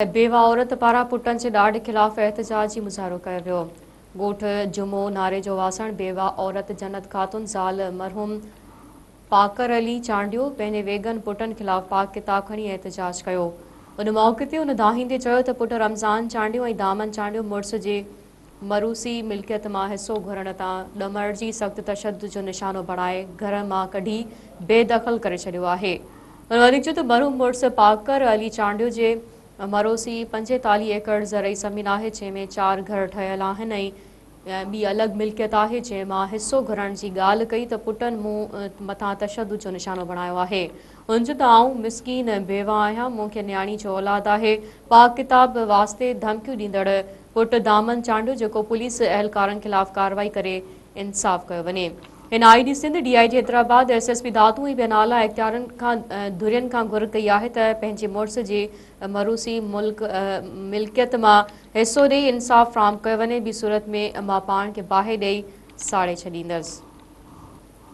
بيوه عورت پاران پٽن جي ڏاڍ خلاف احتجاجي مظاهرو ڪيو ويو. ڳوٺ جمعو ناريجو واسڻ بيوه عورت جنت خاتون زال مرحوم پاڪر علي چانڊيو پنهنجي ويڳن پٽن خلاف پاڪ ڪتاب کڻي احتجاج ڪيو. ان موقعي تي هن دانهيندي چيو ته پٽ رمضان چانڊيو ۽ دامن چانڊيو مڙس جي مروثي ملڪيت مان حصو گهرڻ تان ڏمرجي سخت تشدد جو نشانو بڻائي گهر مان ڪڍي بي دخل ڪري ڇڏيو آهي. هن وڌيڪ چيو ته مرحوم مڙس پاڪر علي چانڊيو جي مروثي 45 ايڪڙ زرعي زمين آهي جنهن ۾ 4 گهر ٺهيل آهن ۽ ٻي الڳ ملڪيت آهي جنهن مان حصو گهرڻ جي ڳالهه ڪئي ته پٽن مون مٿان تشدد جو نشانو بڻايو آهي. هن چيو ته آئون مسڪين بيوه آهيان مون کي نياڻي جو اولاد آهي پاڪ ڪتاب واسطي ڌمڪيون ڏيندڙ پٽ دامن چانڊيو جيڪو پوليس اهلڪارن خلاف ڪارروائي ڪري انصاف ڪيو وڃي. هن I G Sindh, D I G Hyderabad, S S P Dadu ۽ ٻين اعليٰ اختيارين کان ڌرين کان گهر ڪئي آهي ته پنهنجي مڙس جي مروثي ملڪ ملڪيت مان حصو ڏئي انصاف فراهم ڪيو وڃي ٻي صورت ۾ مان پاڻ کي باهه ڏئي ساڙي ڇڏيندس.